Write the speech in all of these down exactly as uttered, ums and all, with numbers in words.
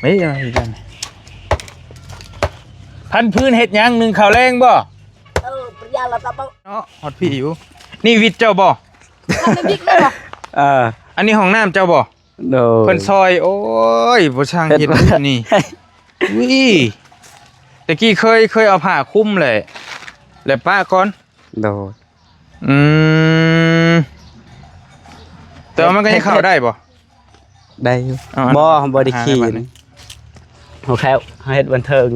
เฮ้ย อะไรอีกอัน พันพื้นเฮ็ดหยัง นึ่งข้าวแลงบ่ เออ ปริยาละตะเปาะ เนาะ ฮอดพี่อยู่ นี่วิทย์เจ้าบ่ ทำเป็นวิกเลยเหรอ เออ อันนี้ห้องน้ำเจ้าบ่ โดย เพิ่นซอย โอ้ย บ่ช่างเฮ็ด เฮ็ด นี่ อุ้ย ตะกี้เคย เคยเอาผ้าคลุมแหละ แล้วปะก่อน โดย อืม แต่ว่ามันก็ยังเข้าได้บ่ ได้อยู่ เอา บ่ บ่ได้ขี่ หาได้บัดนี้ นะ โอเค เฮ็ดบันเทิง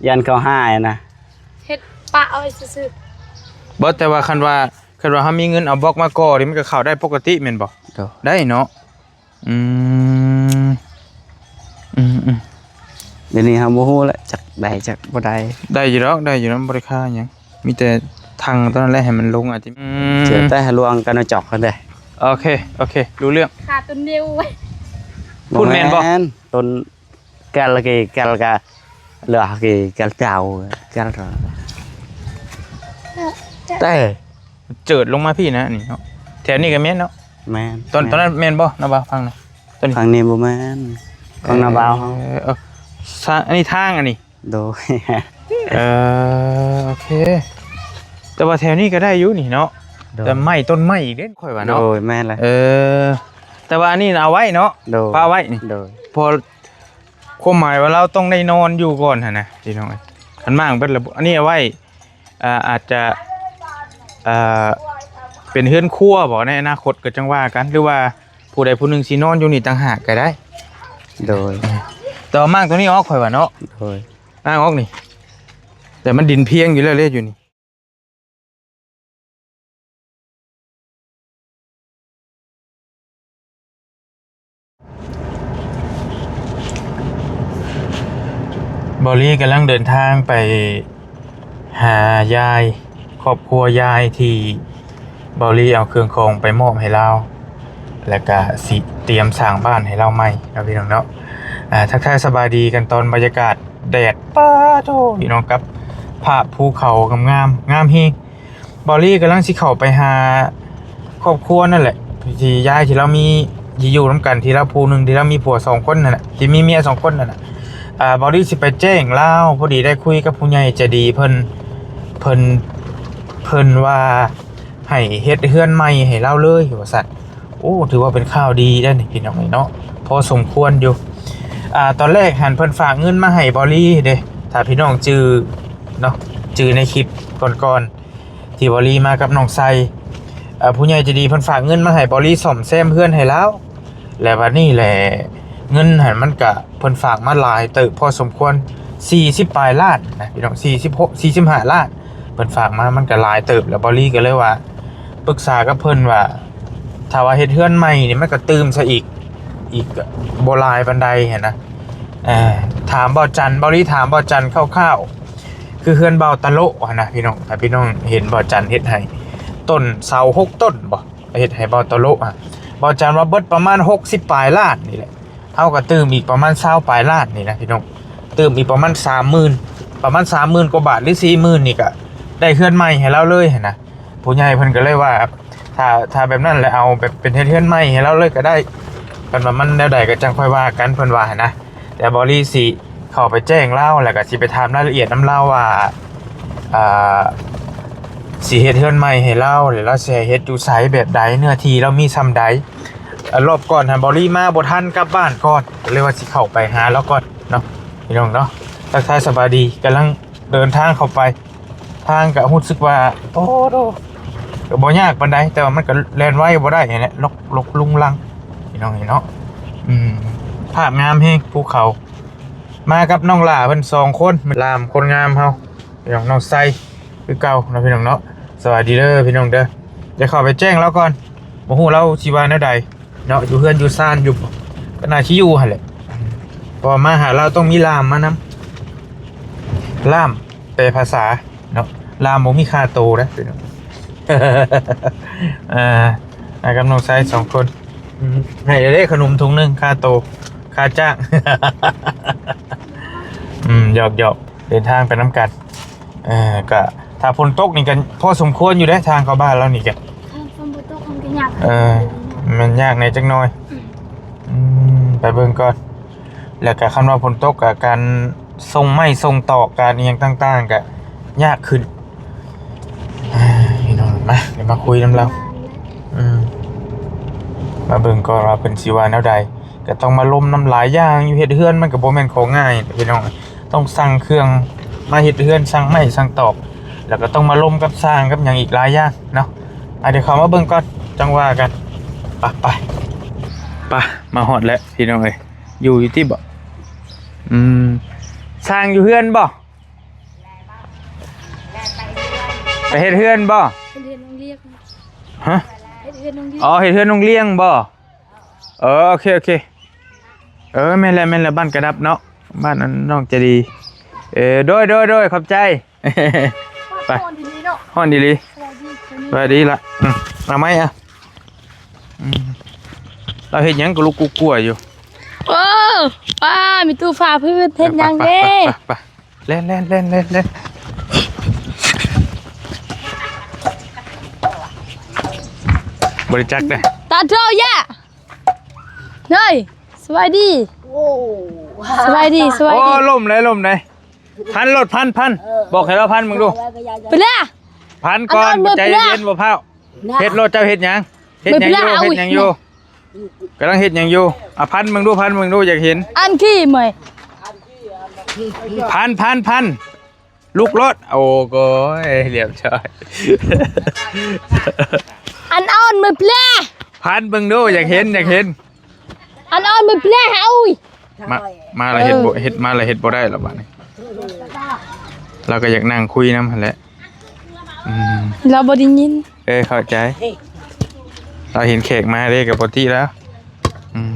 ยันเขาหายนะ เฮ็ดปะเอาไว้ซื่อๆ บ่ แต่ว่าคันว่า คันว่าเฮามีเงินเอาบล็อกมาก่อนี่มันก็เข้าได้ปกติแม่นบ่ โดย ได้เนาะ อืม อืม อืม เดี๋ยวนี้เฮาบ่ฮู้ละ จักได้จักบ่ได้ ได้อยู่ดอก ได้อยู่นะ บ่ได้ค่าหยัง มีแต่ทางตอนนั้นแหละให้มันลงอาจจะ อืม เจอแต่หาลวงกันเอาจอกกันเด้อ โอเค โอเค รู้เรื่อง ขาดตัวเดียวเว้ย พูดแม่นบ่ บ่แม่น ต้นแก้วละกี่แก้วกะเหลือกี่แก้วเจ้า แก้ว แต่ เจิดลงมาพี่นะนี่เนาะ แถวนี้ก็แม่นเนาะ แม่น ตอน แม่น ตอนนั้นแม่นบ่ นาบ่าว ฟังนะ ตอนนี้ ฟังนี่บ่แม่น ของนาบ่าว เออ เออ ซะ อันนี้ทางอันนี้ โดย เออ โอเค แต่ว่าแถวนี้ก็ได้อยู่นี่เนาะ โดย แต่ไม้ต้นไม้อีกเด้ ข่อยว่าเนาะ โดย แม่นเลย เออ แต่ว่าอันนี้เอาไว้เนาะ โดย ปะไว้นี่ โดย พอ ความหมายว่าเราต้องได้นอนอยู่ก่อนหั่นนะพี่น้องเอ้ย คันมางเบิดแล้ว อันนี้เอาไว้ อ่า อาจจะ อ่า เป็นเฮือนครัวบ่ ในอนาคตก็จังว่ากัน หรือว่าผู้ใดผู้หนึ่งสินอนอยู่นี่ต่างหากก็ได้ โดย แต่ว่ามางตัวนี้ออก ข่อยว่าเนาะ โดย มางออกนี่ แต่มันดินเพียงอยู่แล้วเลยอยู่นี่ บอลลี่กำลังเดินทางไปหายาย ครอบครัวยายที่บอลลี่เอาเครื่องของไปมอบให้ลาว และก็สิเตรียมสร้างบ้านให้ลาวใหม่นะพี่น้องเนาะ อ่า ทักทายสบายดีกันตอนบรรยากาศแดด ป๊าโธ่ พี่น้อง กับภาพภูเขางามๆ งามเฮง บอลลี่กำลังสิเข้าไปหาครอบครัวนั่นแหละ ที่ยายที่เรามีที่อยู่นำกัน ที่เราผู้หนึ่งที่เรามีผัวสองคนนั่นแหละ ที่มีเมียสองคนนั่นน่ะ อ่า บอลลี่สิไปแจ้งลาว พอดีได้คุยกับผู้ใหญ่ใจดีเพิ่น เพิ่น เพิ่นว่าให้เฮ็ดเฮือนใหม่ให้ลาวเลยว่าซั่น โอ้ ถือว่าเป็นข่าวดีได้นี่พี่น้องเนาะ พอสมควรอยู่ อ่า ตอนแรกหันเพิ่นฝากเงินมาให้บอลลี่เด้ ถ้าพี่น้องจื่อเนาะ จื่อในคลิปก่อนๆ ที่บอลลี่มากับน้องไซ เอ่อ ผู้ใหญ่ใจดีเพิ่นฝากเงินมาให้บอลลี่ซ่อมแซมเฮือนให้ลาว และบัดนี้แหละ เงินหันมันกะ เพิ่นฝากมาหลายเติบพอสมควร สี่สิบปลายล้านนะพี่น้อง สี่สิบหก สี่สิบห้าล้าน เพิ่นฝากมามันก็หลายเติบ แล้วบอลลี่ก็เลยว่า ปรึกษากับเพิ่นว่า ถ้าว่าเฮ็ดเฮือนใหม่นี่มันก็ตื่มซะอีก อีกบ่หลายปานใดหั้นนะ เอ่อ ถามบ่าวจัน บอลลี่ถามบ่าวจันคร่าวๆ คือเฮือนบ่าวตะโละหั้นนะพี่น้อง ถ้าพี่น้องเห็นบ่าวจันเฮ็ดให้ ต้นเสาหกต้นบ่ เฮ็ดให้บ่าวตะโละอะ บ่าวจันว่าเบิดประมาณหกสิบปลายล้านนี่แหละ เฮาก็ตื่มอีกประมาณซาวปลายล้านนี่นะพี่น้อง ตื่มอีกประมาณสามหมื่น ประมาณสามหมื่นกว่าบาทหรือสี่หมื่นนี่ก็ได้เฮือนใหม่ให้ลาวเลยหั้นนะ ผู้ใหญ่เพิ่นก็เลยว่า ถ้า ถ้าแบบนั้นแหละ เอาแบบเป็นเฮ็ดเฮือนใหม่ให้ลาวเลยก็ได้ เพิ่นว่ามันแนวใดก็จั่งค่อยว่ากัน เพิ่นว่าหั้นนะ แต่บอลลี่สิเข้าไปแจ้งลาว แล้วก็สิไปถามรายละเอียดนำลาวว่า อ่า สิเฮ็ดเฮือนใหม่ให้ลาว แล้วลาวสิให้เฮ็ดอยู่ไสแบบใด เนื้อที่ลาวมีส่ำใด อ่ะ รอบก่อนหั้นบอลลี่มาบ่ทันกลับบ้านก่อน ก็เลยว่าสิเข้าไปหาลาวก่อนเนาะ พี่น้องเนาะ ทักทายสบายดี กำลังเดินทางเข้าไป ทางก็รู้สึกว่า โอ้โห ก็บ่ยากปานใด แต่ว่ามันก็แล่นไวบ่ได้หั้นแหละ ลกลกลุงลัง พี่น้องเนาะ อืม ภาพงามแฮง ภูเขา มากับน้องหล้าเพิ่นสองคน หล้านคนงามเฮา พี่น้อง น้องไซ คือเก่าเนาะพี่น้องเนาะ สวัสดีเด้อพี่น้องเด้อ เดี๋ยวเข้าไปแจ้งลาวก่อน บ่ฮู้ลาวสิว่าแนวใดเนาะ อยู่เฮือนอยู่ซานอยู่บ่ ก็น่าสิอยู่หั่นแหละ เพราะว่ามาหาลาวต้องมีล่ามมานำ ล่ามแปลภาษาเนาะ ล่ามบ่มีค่าโตเด้อพี่น้อง อ่า มากับน้องไซสองคน อืม ให้เด้อขนมถุงหนึ่ง ค่าโต ค่าจ้าง อืม หยอกหยอก เดินทางไปนำกัน เออ ก็ถ้าฝนตกนี่ก็พอสมควรอยู่เด้ ทางเข้าบ้านลาวนี่ก็ ถ้าฝนบ่ตกมันก็ยาก เออ มันยากแหน่จักหน่อย อืม อืม ไปเบิ่งก่อน แล้วก็คันว่าฝนตกก็การส่งไม้ส่งตอก การอิหยังต่างๆ ก็ยากขึ้น อ่า พี่น้อง มา เดี๋ยวมาคุยนำลาว อืม มาเบิ่งก่อนว่าเพิ่นสิว่าแนวใด ก็ต้องมาลมนำหลายอย่างอยู่ เฮ็ดเฮือนมันก็บ่แม่นของง่ายพี่น้อง ต้องสั่งเครื่องมาเฮ็ดเฮือน สั่งไม้สั่งตอก แล้วก็ต้องมาลมกับช่างกับหยังอีกหลายอย่างเนาะ อ่ะ เดี๋ยวเข้ามาเบิ่งก่อน จั่งว่ากัน ไป ไป ไป มาฮอดแล้วพี่น้องเอ้ย อยู่ อยู่ติบ่ อืม ช่างอยู่เฮือนบ่ ไปเฮ็ดเฮือนบ่ เฮ็ดเฮือนโรงเรียน ฮะ เฮ็ดเฮือนโรงเรียน อ๋อ เฮ็ดเฮือนโรงเรียนบ่ เออ โอเค โอเค เออ แม่นแล้ว แม่นแล้ว บ้านกระดับเนาะ บ้านอันน้องใจดี เออ โดย โดย โดย ขอบใจ ไป ฮ้อนดีๆเนาะ ฮ้อนดีๆ สบายดี สบายดีละ อืม เอาไหมอ่ะ อืม ลาวเฮ็ดหยังกะลุกกลัวๆอยู่ โอ้ ป้า มีตู้ฟ้าพื้น เฮ็ดหยังเด้ ไปๆๆๆ แล่นๆๆๆๆ บ่ได้จักเด้ ตาโทยะ เฮ้ย สบายดี โอ้ สบายดี สบายดี โอ้ ลมเลย ลมเลย พันโลด พัน พัน เออ บอกให้ลาวพันมึงดู ไปเลย พันก่อน อันนั้น ใจเย็น บ่พร้าว นะ เฮ็ดโลด เจ้าเฮ็ดหยัง เฮ็ดหยังอยู่ เฮ็ดหยังอยู่ กำลังเฮ็ดหยังอยู่ อ่ะ พันมึงดู พันมึงดู อยากเห็น อันขี้เมื่อย พัน พัน พัน ลุกโลด โอ้ โกย เรียบร้อย อันอ่อนมาแปล พันมึงดู อยากเห็น อยากเห็น อันอ่อนมาแปล เอา มา มาละเฮ็ดบ่ เออ เฮ็ด มาละเฮ็ดบ่ได้ละบาดนี้ ลาวก็อยากนั่งคุยนำหั่นแหละ อืม ลาวบ่ได้ยิน เออ เข้าใจ ลาวเห็นแขกมาเด้ ก็ปกติแล้ว อืม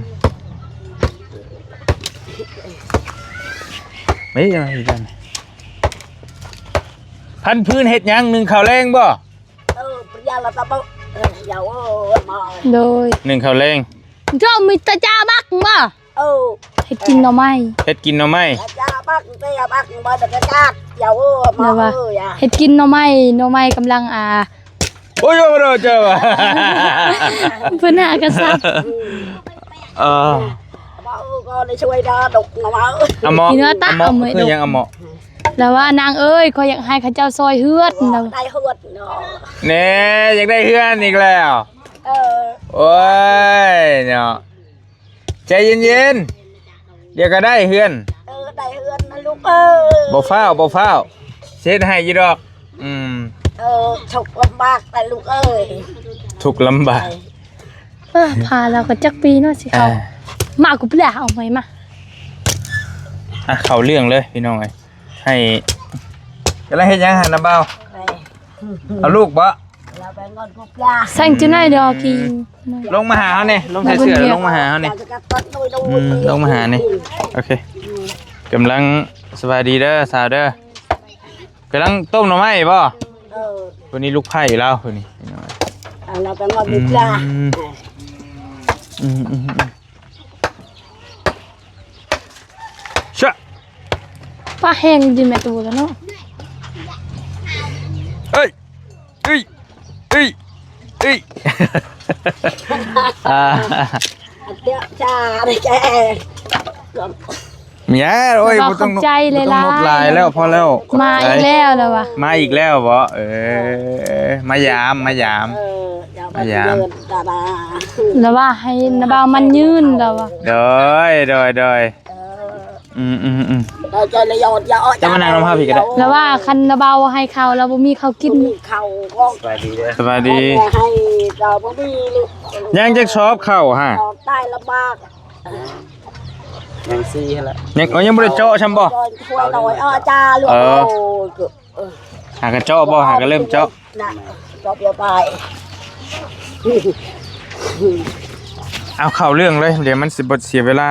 เฮ้ย อะไรกัน พันพื้นเฮ็ดหยัง นึ่งข้าวแลงบ่ เออ ปริยาละตะเบาะ เออ อย่าเว้ย มา โดย นึ่งข้าวแลง เจ้ามีตาจ้าบักบ่ เออ เฮ็ดกินหน่อไม้ เฮ็ดกินหน่อไม้ ตาจ้าบัก ตาจ้าบัก บ่ได้กะจัก อย่าเว้ย มา เด้อวะ เอ้ย อย่า เฮ็ดกินหน่อไม้ หน่อไม้กำลัง อ่า โอ้ย บ่ได้เจ้าว่ะ เพิ่นหากะสับ เออ มา เออ ก็ได้ช่วยดาดกหน่อไม้ อะเหมาะ กินว่าตะ อะเหมาะ เอาไว้ คือหยัง ดก อะเหมาะ แล้วว่านางเอ้ย ข้อยอยากให้เขาเจ้าซอยเฮือน เออ แล้ว ได้เฮือนเนาะ แน่ อยากได้เฮือนอีกแล้ว เออ โอ้ย เนาะ ใจเย็นๆ เดี๋ยวก็ได้เฮือน เออ ได้เฮือนนะลูกเอ้ย บ่ฟ้าว บ่ฟ้าว สิเฮ็ดให้อยู่ดอก อืม เออ ทุกข์ลำบากแต่ลูกเอ้ย ทุกข์ลำบาก เออ พาลาวก็จักปีเนาะสิเข้า อ่า มากูเปล่า เอาไม้มา อ่ะ เข้าเรื่องเลยพี่น้องเอ้ย ให้ กำลังเฮ็ดหยังหั่นน่ะบ่าว ไป เอาลูกบ่ เราไปงอนกูเปล่า สั่งจุดไหนดอกกิน ลงมาหาเฮานี่ ลงใส่เสื้อ ลงมาหาเฮานี่ อืม ลงมาหานี่ โอเค กำลัง สบายดีเด้อ สาวเด้อ กำลังต้มหน่อไม้บ่ เออ วันนี้ลูกไผ่ลาว วันนี้ เอาเราไปงอนกูเปล่า อืม อืม อืม อืม ชะ ป้าแห้งอยู่แม่ตูแล้วเนาะ เอ้ย เอ้ย เอ้ย เอ้ย อ่า เดี๋ยวจ้า ได้แก เมีย โอ้ย แล้วก็ บ่ต้อง ขอบใจ บ่ต้อง หลายๆ นกหลายแล้ว พอแล้ว มาอีกแล้ว ขอบใจ แล้ววะ มาอีกแล้วบ่ เออ มายาม มายาม เออ เดี๋ยว มายาม เดินตาดา แล้วว่าให้น้าบ่าวมันยืนแล้ววะ โดย โดย โดย เออ อืม อืม อืม เราจะเลยยอดยาอ้อ จะมานั่งนำเฮาพี่ก็ได้ แล้วว่าคันน้าบ่าวให้เขาแล้วบ่มีเขากิน มีเขาก็ สบายดีเด้อ สบายดี ให้เราบ่มีลูก ยังจักสอบเข้าฮะ เราตายลำบาก ยังสี่หั่นละ ยัง อ๋อ ยังบ่ได้เจาะซ้ำบ่ ช่วยหน่อยอ้อจ้าลูก เออ โอ้ย หากะเจาะบ่ หากะเริ่มเจาะ น่ะ เจาะเดียวไป เอาเข้าเรื่องเลย เดี๋ยวมันสิบ่เสียเวลา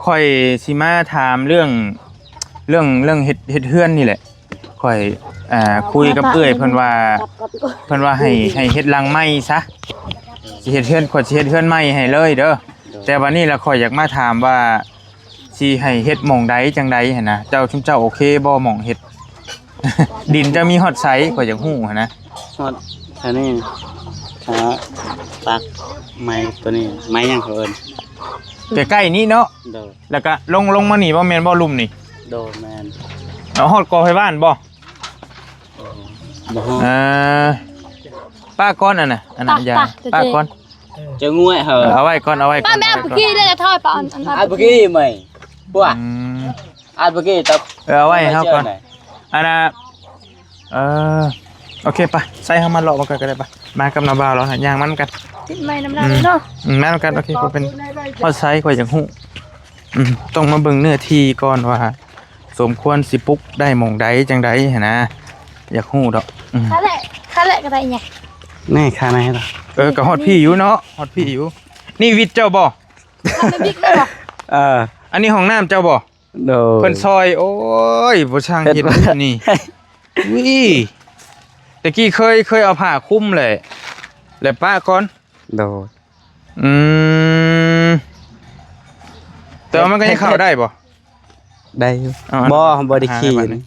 ข้อยสิมาถามเรื่อง เรื่อง เรื่องเฮ็ด เฮ็ดเฮือนนี่แหละ ข้อย อ่า คุยกับเอื้อยเพิ่นว่า เพิ่นว่าให้ ให้เฮ็ดหลังใหม่ซะ สิเฮ็ดเฮือน ข้อยสิเฮ็ดเฮือนใหม่ให้เลยเด้อ แต่บัดนี้ล่ะข้อยอยากมาถามว่า สิให้เฮ็ดหม่องใดจั่งใดหั้นนะ เจ้า ชุมเจ้าโอเคบ่หม่องเฮ็ด ดินเจ้ามีฮอดไส ข้อยอยากฮู้หั้นนะ ฮอดแถวนี้ หาปักไม้ตัวนี้ ไม้หยังเขาเอิ้น ใกล้ๆนี้เนาะ โดย แล้วก็ลง ลงมานี่บ่แม่นบ่ ลุ่มนี่ โดย แม่น เอาฮอดกอไผบ้านบ่ บ่ฮอด เออ ป้าก่อนอันน่ะ อันน่ะ ป้า อย่า ป้า ป้าก่อน เจ้าง่วยเหรอ เออ เอาไว้ก่อน เอาไว้ก่อน ป้าแม่ เอาไว้ก่อน เมื่อกี้เลย ถอยไปอัน อัน อันเมื่อกี้ไหม พวก อืม อันเมื่อกี้ตับ เออ เอาไว้ให้เฮาก่อน อันน่ะ เออ โอเค ไป ใส่เฮามาเลาะมันก่อนก็ได้ ไป มากับน้าบ่าวแล้วนะ ย่างมันกัน ติดไม้นำลายเนาะ อืม อืม มากัน โอเค ก็เป็น ฮอดไซส์ ข่อยอยากฮู้ อืม ต้องมาเบิ่งเนื้อที่ก่อนว่า สมควรสิปลูกได้หม่องใดจั่งใดหั้นนะ อยากฮู้ดอก อืม คาแหละ คาแหละก็ได้ไง นี่คาไหนล่ะ เออ ก็ฮอดพี้อยู่เนาะ ฮอดพี้อยู่ นี่วิทย์เจ้าบ่ คาไม่บิ๊กเลยบ่ เออ อันนี้ห้องน้ำเจ้าบ่ โดย เพิ่นซอย โอ้ย บ่ช่างเฮ็ด เฮ็ด นี่ อุ้ย ตะกี้เคย เคยเอาผ้าคลุมแหละ แล้วปะก่อน โดย อืม แต่ว่ามันก็ยังเข้าได้บ่ ได้อยู่ เอา บ่ บ่ได้ขี่ หาได้บัดนี้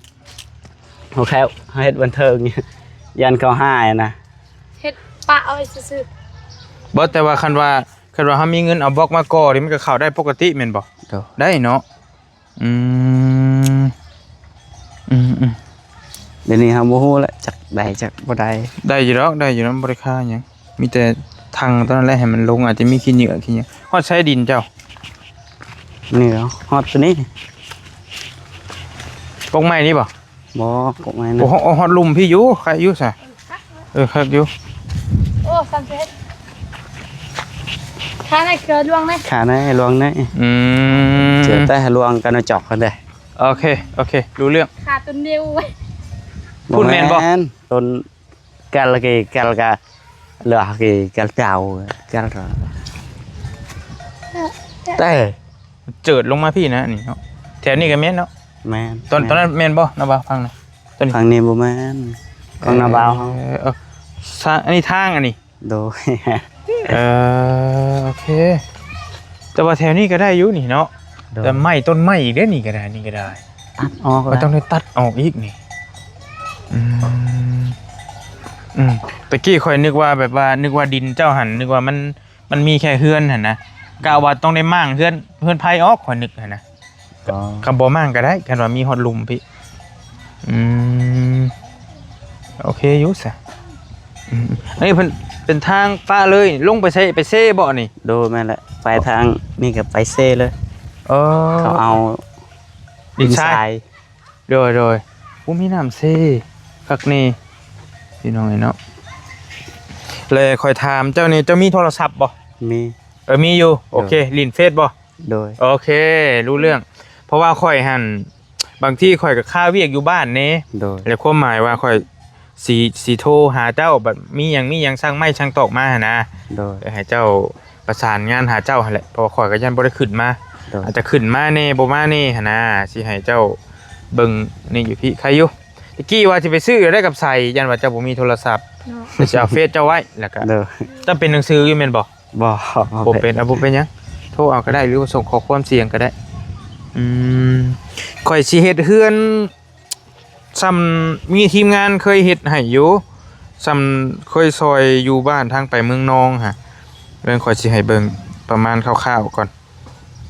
โอเค เฮ็ดบันเทิง ย่านเขาหายนะ เฮ็ดปะเอาไว้ซื่อๆ บ่ แต่ว่าคันว่า คันว่าเฮามีเงินเอาบล็อกมาก่อนี่ มันก็เข้าได้ปกติแม่นบ่ โดย ได้เนาะ อืม อืม อืม เดี๋ยวนี้เฮาบ่ฮู้ละ จักได้จักบ่ได้ ได้อยู่ดอก ได้อยู่นะ บ่ได้ค่าหยัง มีแต่ทางตอนนั้นแหละให้มันลง อาจจะมีขี้เหงื่อขี้หยัง ฮอดใช้ดินเจ้า นี่เหรอ ฮอดตัวนี้ ปกไม้นี่บ่ บ่ ปกไม้นะ โอ้โห ฮอดลุ่มพี้อยู่ ใครอยู่ซะ เออ คักอยู่ โอ้ สามสิบเอ็ด ขาในเกลือลวงนะ ขาในลวงนะ อืม เจอแต่ลวงกันจอกกันเด้ โอเค โอเค รู้เรื่อง ขาต้นเดียวเว้ย พูดแม่นบ่ บ่แม่น ต้นแกลกีแกลกะ เหลือกีแกลเจ้า แกลกะ แต่ เจิดลงมาพี้นะนี่เนาะ แถวนี้ก็แม่นเนาะ แม่น ตอน แม่น ตอนนั้นแม่นบ่ นะบ่าว ฟังนะ ต้น ฝั่งนี้บ่แม่น ของน้าบ่าว เออ เออ ซะ อันนี้ทางอันนี้ โดย เออ โอเค แต่ว่าแถวนี้ก็ได้อยู่นี่เนาะ โดย แต่ไม้ต้นไม้อีกเด้อ นี่ก็ได้ นี่ก็ได้ ตัดออก ก็ แล้ว ต้องได้ตัดออกอีกนี่ อืม อืม ตะกี้ข่อยนึกว่าแบบว่า นึกว่าดินเจ้าหั้น นึกว่ามัน มันมีแค่เฮือนหั้นนะ กะว่าต้องได้ม้างเฮือน เฮือนไผออก ข่อยนึกหั้นนะ อ๋อ คันบ่ม้างก็ได้ คันว่ามีฮอดลุ่มพี้ อืม โอเคอยู่ซะ อืม อันนี้เพิ่นเป็นทางปะเลย ลงไปเซ ไปเซบ่นี่ โดย แม่นแหละ ไปทางนี่ก็ไปเซเลย เออ เขาเอา ดินทราย ดินทราย โดย โดย อู้ มีน้ำเซ คักนี่ พี่น้องเอ้ยเนาะ แล้วข่อยถามเจ้านี่ เจ้ามีโทรศัพท์บ่ มี เออ มีอยู่ โดย โอเค เล่นเฟซบ่ โดย โอเค รู้เรื่อง เพราะว่าข่อยหั้น บางทีข่อยก็คาเวียกอยู่บ้านแหน่ โดย แล้วความหมายว่าข่อยสิ สิโทรหาเจ้า บัดมีหยัง มีหยังสั่งไม้สั่งตอกมาหั้นนะ โดย เออ ให้เจ้าประสานงานหาเจ้าหั้นแหละ เพราะว่าข่อยก็ยังบ่ได้ขึ้นมา โดย อาจจะขึ้นมาแหน่ บ่มาแหน่หั้นนะ สิให้เจ้าเบิ่งนี่อยู่พี้ ใครอยู่ ตะกี้ว่าสิไปซื้อได้กับใส ย่านว่าเจ้าบ่มีโทรศัพท์ เนาะ แต่สิเอาเฟซเจ้าไว้ แล้วก็ โดย เจ้าเป็นหนังสืออยู่แม่นบ่ บ่ บ่เป็น บ่เป็น อ่ะ บ่เป็นหยัง โทรเอาก็ได้ หรือว่าส่งข้อความเสียงก็ได้ อืม ข่อยสิเฮ็ดเฮือน ส่ำมีทีมงานเคยเฮ็ดให้อยู่ ส่ำเคยซอยอยู่บ้านทางไปเมืองนองหั้น เบิ่ง ข่อยสิให้เบิ่งประมาณคร่าวๆก่อน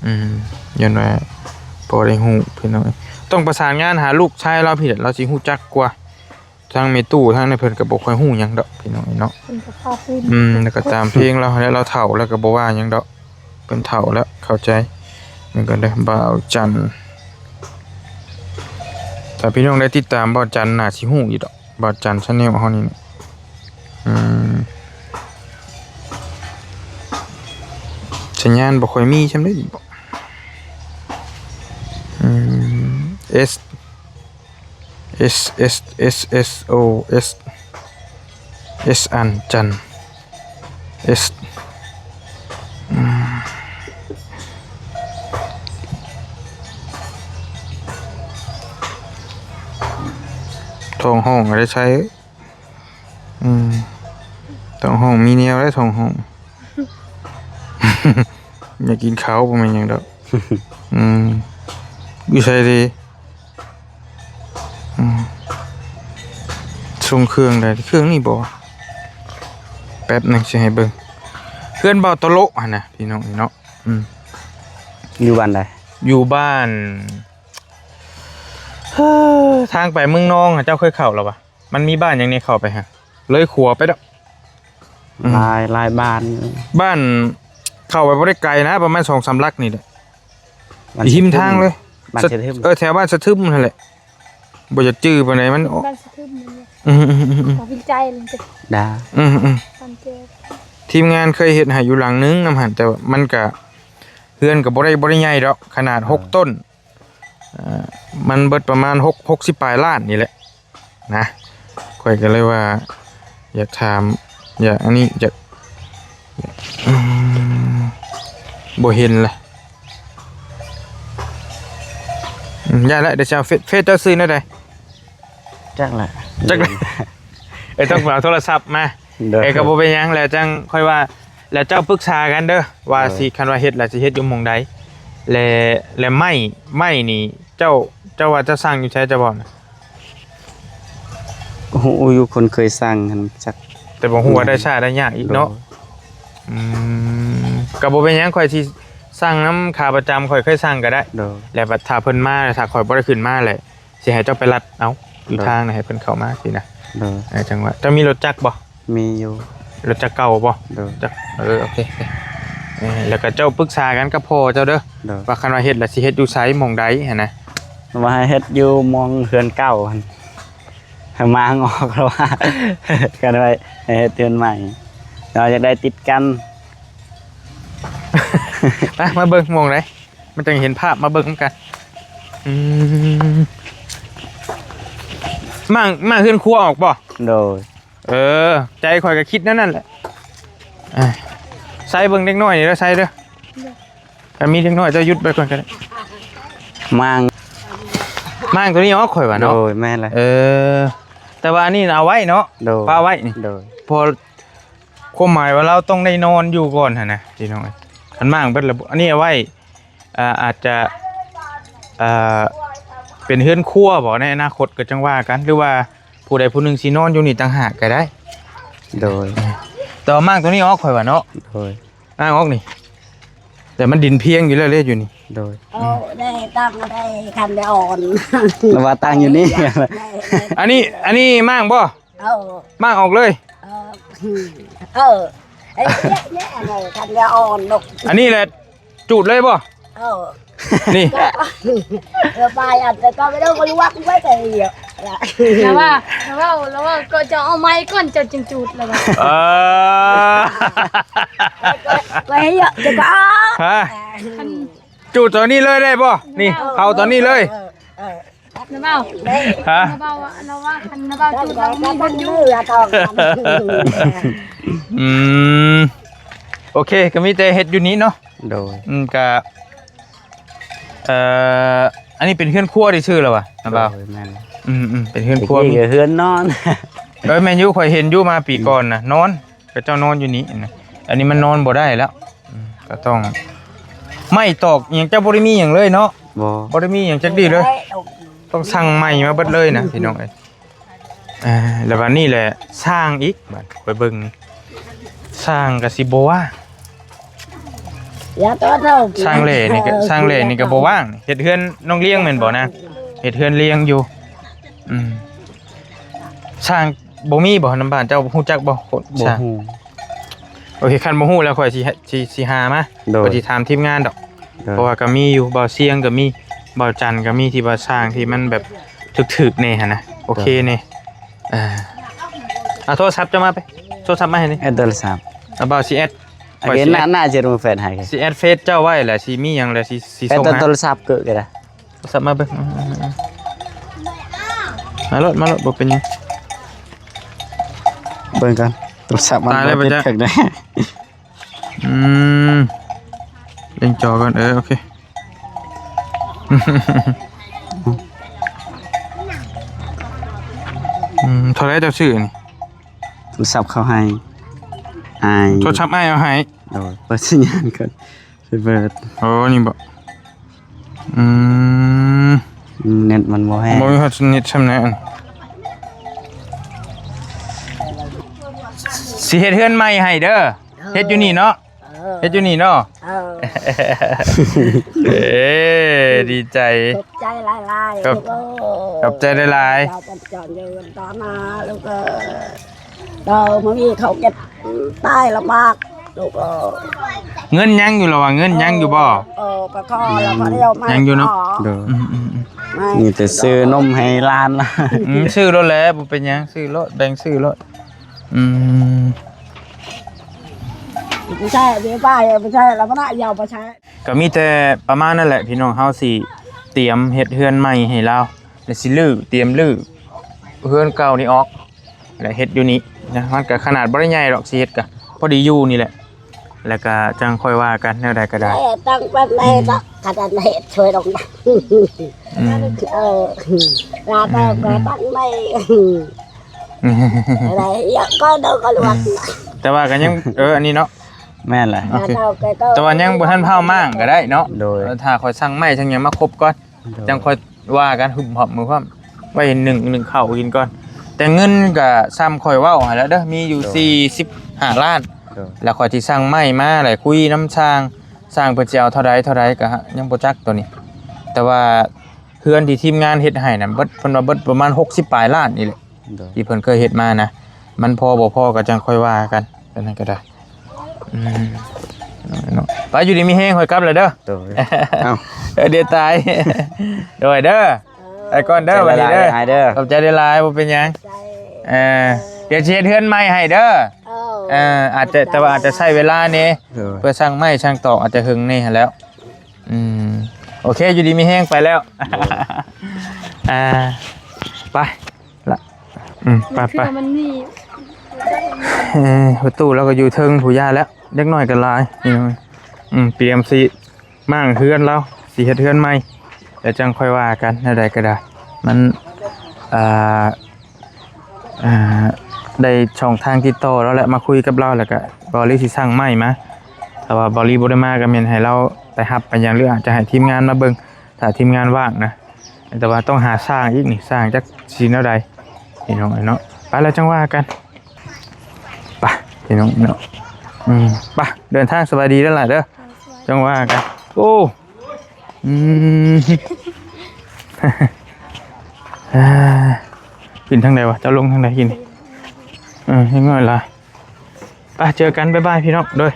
อืม ย้อนว่าพอได้ฮู้พี่น้อง ต้องประสานงานหาลูกชายลาวพี้แหละ ลาวสิฮู้จักกว่า ทางแม่ตู้ทางนั้นเพิ่นก็บ่ค่อยฮู้หยังดอกพี่น้องเนาะ เพิ่นก็พาขึ้น อืม แล้วก็ตามเพลงลาวหั้นแหละ ลาวเฒ่าแล้วก็บ่ว่าหยังดอก เพิ่นเฒ่าแล้ว เข้าใจ เหมือนกันเด้อ บ่าวจันทร์ ถ้าพี่น้องได้ติดตามบ่าวจันทร์น่าสิฮู้อยู่ดอก บ่าวจันทร์แชนแนลเฮานี่นะ อืม สัญญาณบ่ค่อยมีซ่ำเด้ อืม เอส เอส เอส เอส เอส โอ เอส เอส อัน จันทร์ เอส อืม ท้องฮ้องก็ได้ใช้ อืม ท้องฮ้องมีแนวได้ท้องฮ้อง อยากกินข้าวบ่แม่นหยังดอก อืม อยู่ไสดี อืม ส่งเครื่องใด เครื่องนี้บ่ แป ป๊บหนึ่งสิให้เบิ่ง เฮือนเบาตะโละหั่นนะพี่น้องนี่เนาะ อืม อยู่บ้านใด อยู่บ้าน ทางไปเมืองนองอะ เจ้าเคยเข้าแล้ววะ มันมีบ้านหยังเนี่ยเข้าไปฮะ เลยขัวไปดอก อืม หลาย หลายบ้าน บ้าน เข้าไปบ่ได้ไกลนะ ประมาณสองสามหลักนี่แหละ บ้าน อยู่ริมทางเลย สะทึม บ้านสะทึม เออ แถวบ้านสะทึมนั่นแหละ บ่อยากจื้อปานใด มัน บ้านสะทึมนั่นแหละ อืมๆๆๆ ตัดสินใจเลยจ้ะ ได้ อืมๆ บ้านแก้ว ทีมงานเคยเฮ็ดให้อยู่หลังนึงนำหั่น แต่ว่ามันก็ เฮือนก็บ่ได้ บ่ได้ใหญ่ดอก ขนาด เออ หกต้น เอ่อ มันเบิดประมาณหก หกสิบปลายล้านนี่แหละ นะ ข้อยก็เลยว่า อยากถาม อยากอันนี้ อยาก อืม บ่เห็นละ อืม ย่าละ เดี๋ยวจะเอาเฟซ เฟซเจ้าชื่อแนวใด จักละ จักละ เอ้ย ต้องไปเอาโทรศัพท์มา โดย เอ้ย ก็บ่เป็นหยัง แล้วจั่งค่อยว่า แล้วเจ้าปรึกษากันเด้อ ว่า โดย สิ คันว่าเฮ็ดแล้วสิเฮ็ดอยู่หม่องใด และ และไม้ ไม้นี่ เจ้า เจ้าว่าเจ้าสั่งอยู่ไสเจ้าบอกนะ ฮู้อยู่คนเคยสั่งหั่นจัก แต่บ่ฮู้ว่าได้ช้าได้ยากอีกเนาะ โดย อืม ก็บ่เป็นหยัง ข้อยสิสั่งนำขาประจำ ข้อยเคยสั่งก็ได้ โดย แล้วบัดถ้าเพิ่นมา ถ้าข้อยบ่ได้ขึ้นมาแหละ สิให้เจ้าไปลัดเอา อีก โดย ทางนะ ให้เพิ่นเข้ามาสินะ โดย เออ จั่งว่า เจ้ามีรถจักรบ่ มีอยู่ รถจักรเก่าบ่ โดย จักร เออ โอเค โอเค เออ แล้วก็เจ้าปรึกษากันกับพ่อเจ้าเด้อ โดย ว่าคันว่าเฮ็ดแล้วสิเฮ็ดอยู่ไสหม่องใดหั้นนะ ว่าให้เฮ็ดอยู่หม่องเฮือนเก่าหั่น ให้มางออกแล้วว่า กันไว้ให้เฮ็ดเฮือนใหม่ เราอยากได้ติดกัน มา มาเบิ่งหม่องใด มันจั่งเห็นภาพ มาเบิ่งนำกัน อืม มา มาเฮือนครัวออกบ่ โดย เออ ใจข้อยก็คิดแนวนั้นแหละ อ่ะ ใส่เบิ่งเด็กน้อยนี่เด้อ ใส่เด้อ ถ้ามีเด็กน้อยเจ้าหยุดไปก่อนก็ได้ ม่าง ม่างตัวนี้ออกข้อยว่าเนาะ โดย แม่นเลย เออ แต่ว่าอันนี้น่ะเอาไว้เนาะ โดย ปะไว้นี่ โดย พอ ความหมายว่าเราต้องได้นอนอยู่ก่อนหั้นนะพี่น้องเอ้ย คันม่างเบิดแล้ว อันนี้เอาไว้ อ่า อาจจะ อ่า เป็นเฮือนครัวบ่ ในอนาคตก็จั่งว่ากัน หรือว่าผู้ใดผู้หนึ่งสินอนอยู่นี่ต่างหากก็ได้ โดย แต่ว่าม่างตัวนี้ออกข้อยว่าเนาะ โดย ม่างออกนี่ แต่มันดินเพียงอยู่แล้วเด้อยู่นี่ โดย เอาได้ตั้งได้คันได้อ่อน แล้วว่าตั้งอยู่นี่ ได้ อันนี้ อันนี้ม่างบ่ เออ ม่างออกเลย เออ เออ ไอ้เนี่ย เนี่ย อะไร คันเดียวอ่อนดอก อันนี้แหละ จูดเลยบ่ เออ นี่ เออ ไป อันแต่ก็ไม่ต้องมาลวกไว้แต่เดียว แล้วว่า แล้วว่า แล้วว่าก็จะเอาไม้ก่อน จะจึงจูดแล้วว่า เออ ไปให้เยอะ จะก็ ฮะ คัน จูดตอนนี้เลยได้บ่ นี่ เอาตอนนี้เลย เออ เออ น้าเบา ฮะ น้าเบาอะ น้าว่าคันน้าเบาจูดแล้วมีคนอยู่ อืม โอเค ก็มีแต่เฮ็ดอยู่นี้เนาะ โดย อืม ก็ เอ่อ อันนี้เป็นเฮือนครัวที่ชื่อแล้ววะ น้าเบา โดย แม่น อืม อืม เป็นเฮือนครัว ตะกี้ก็เฮือนนอน เออ แม่นอยู่ ข้อยเห็นอยู่มาปีก่อนนะ นอน ก็เจ้านอนอยู่นี่นะ อันนี้มันนอนบ่ได้แล้ว อืม ก็ต้อง ไม้ตอกหยังเจ้าบ่ได้มีหยังเลยเนาะ บ่ บ่ได้มีหยังจักดีเลย ต้องสั่งใหม่มาเบิดเลยนะพี่น้องเอ้ย อ่า แล้วบัดนี้แหละ ช่างอีก บัดไปเบิ่งนี่ ช่างก็สิบ่ว่าง อย่าต้อนเรา ช่างแหล่นี่ก็ ช่างแหล่นี่ก็บ่ว่าง เฮ็ดเฮือนน้องเลี้ยงแม่นบ่นะ เฮ็ดเฮือนเลี้ยงอยู่ อืม ช่างบ่มีบ่นำบ้านเจ้า ฮู้จักบ่ คน บ่ ช่าง ฮู้ โอเค คันบ่ฮู้แล้วข้อยสิ สิ สิหามา โดย ข้อยสิถามทีมงานดอก โดย เพราะว่าก็มีอยู่ บ่าวเสียงก็มี บ่าวจันก็มี ที่ว่าช่างที่มันแบบถืกๆแน่หั่นนะ โอเคแน่ โดย อ่า เอาโทรศัพท์เจ้ามาไป โทรศัพท์มาให้นี่ แอดโทรศัพท์ เอาบ่าวสิแอด อันนี้ ข้อยสิแอด น่า น่าจะลงเฟซให้ สิแอดเฟซเจ้าไว้แหละ สิมีหยังแหละ สิ สิ แอด ส่ง โทร หา โทรศัพท์เกิดก็ได้ โทรศัพท์มาเบิ่ง อืมๆๆ มาโลด มาโลด บ่เป็นหยัง เบิ่งกัน โทรศัพท์มัน ตายแล้ว บ่ติด บ่จ๊ะ เครื่องได้ อืม เล่นจอก่อน เออ โอเค อืม เท่าไหร่เจ้าซื้อนี่ โทรศัพท์เขาให้ อ้าย โทรศัพท์อ้ายเอาให้ โดย เปิดสัญญาณก่อน สิเปิด โอ้ นี่บ่ อืม เน็ตมันบ่แฮง บ่มีฮอดเน็ตซ่ำแหน่อัน สิเฮ็ดเฮือนใหม่ให้เด้อ เฮ็ดอยู่นี่เนาะ เออ เฮ็ดอยู่นี่เนาะ เออ เอ้ ดีใจ ขอบใจหลายๆ ขอบ ลูกเอ้ย ขอบใจหลายๆ เราเป็นจอนยืนต่อมา ลูกเอ้ย เราไม่มีเขาเก็บใต้ลำบาก ลูกเอ้ย เงินยังอยู่เหรอวะ เงินยังอยู่บ่ เออ ไปขอ อืม แล้วก็เดี๋ยวมา ยังอยู่เนาะ ขอ โดย อืมๆๆ ไม่ มีแต่ซื้อนมให้หลานละ อืม ซื้อรถแล้ว บ่เป็นหยัง ซื้อรถ แบ่งซื้อรถ อืม ไม่ใช่ ไม่ใช่ ไม่ใช่ แล้วมันน่ะยาวไปใช้ ก็มีแต่ประมาณนั้นแหละ พี่น้อง เฮาสิเตรียมเฮ็ดเฮือนใหม่ให้ลาว แล้วสิรื้อ เตรียมรื้อเฮือนเก่านี่ออก แล้วเฮ็ดอยู่นี่นะ มันก็ขนาดบ่ได้ใหญ่ดอก สิเฮ็ดก็พอดีอยู่นี่แหละ แล้วก็จั่งค่อยว่ากัน แนวใดก็ได้ แต่ตั้งเป็นแม่ก็ อืม ขนาดเฮ็ดช่วยดอกนะ อืม เออ ลาแต่ก็ตั้งแม่ อืม อะไรอย่างก็เดินก็ลวก แต่ว่าก็ยัง เออ อันนี้เนาะ แม่นแหละ โอเค แต่ว่ายังบ่ทันเผาม่างก็ได้เนาะ โดย เออ ถ้าค่อยสั่งไม้สั่งหยังมาครบก่อน โดย จั่งค่อยว่ากัน หึมหอมมือพร้อม ไว้หนึ่ง หนึ่งข้าวกินก่อน แต่เงินก็ส่ำค่อยเว้าหั่นแหละเด้อ มีอยู่ โดย สี่สิบห้าล้าน โดย แล้วค่อยสิสั่งไม้มา แล้วคุยนำช่าง ช่างเพิ่นสิเอาเท่าใด เท่าใดก็ยังบ่จักตัวนี้ แต่ว่าเฮือนที่ทีมงานเฮ็ดให้น่ะ เบิด เพิ่นว่าเบิดประมาณหกสิบปลายล้านนี่แหละ โดย ที่เพิ่นเคยเฮ็ดมานะ มันพอบ่พอก็จั่งค่อยว่ากัน อันนั้นก็ได้ อืม เนาะ ไปอยู่ดีมีแฮง ค่อยกลับแล้วเด้อ โดย เอ้า เออ เดี๋ยวตาย โดยเด้อ ไปก่อนเด้อ วันนี้เด้อ ใจละลายเด้อ ขอบใจหลายๆ บ่เป็นหยัง ใจ เออ เดี๋ยวสิเฮ็ดเฮือนใหม่ให้เด้อ เออ เออ อาจจะ แต่ว่าอาจจะใช้เวลาแหน่ โดย เพื่อสั่งไม้สั่งตอกอาจจะหึงแหน่หั้นแหล้ว อืม โอเค อยู่ดีมีแฮง ไปแล้ว โดย อ่า ไป ละ อืม ไป ไป มันมี เออ ประตูเราก็อยู่เทิงพู้นแล้ว เด็กน้อยก็หลาย อืม อืม เตรียมสิม้างเฮือนแล้ว สิเฮ็ดเฮือนใหม่ แล้วจั่งค่อยว่ากัน แนวใดก็ได้ มัน อ่า อ่า ได้ช่องทางติดต่อแล้วแหละ มาคุยกับเรา แล้วก็บ่าวลีสิสั่งไม้มา แต่ว่าบ่าวลีบ่ได้มา ก็แม่นให้เราไปรับไปหยัง หรืออาจจะให้ทีมงานมาเบิ่ง ถ้าทีมงานว่างนะ แต่ว่าต้องหาช่างอีกนี่ ช่างจักสิแนวใด พี่น้องเอ้ยเนาะ ไปแล้วจั่งว่ากัน ไป พี่น้องเนาะ อืม ไป เดินทางสบายดีเด้อล่ะเด้อ จั่งว่ากัน โอ้ อืม อ่า ขึ้นทางใดวะ เจ้าลงทางใดกิน เออ ยังน้อยละ ไป เจอกัน บ๊ายบาย พี่น้อง โดย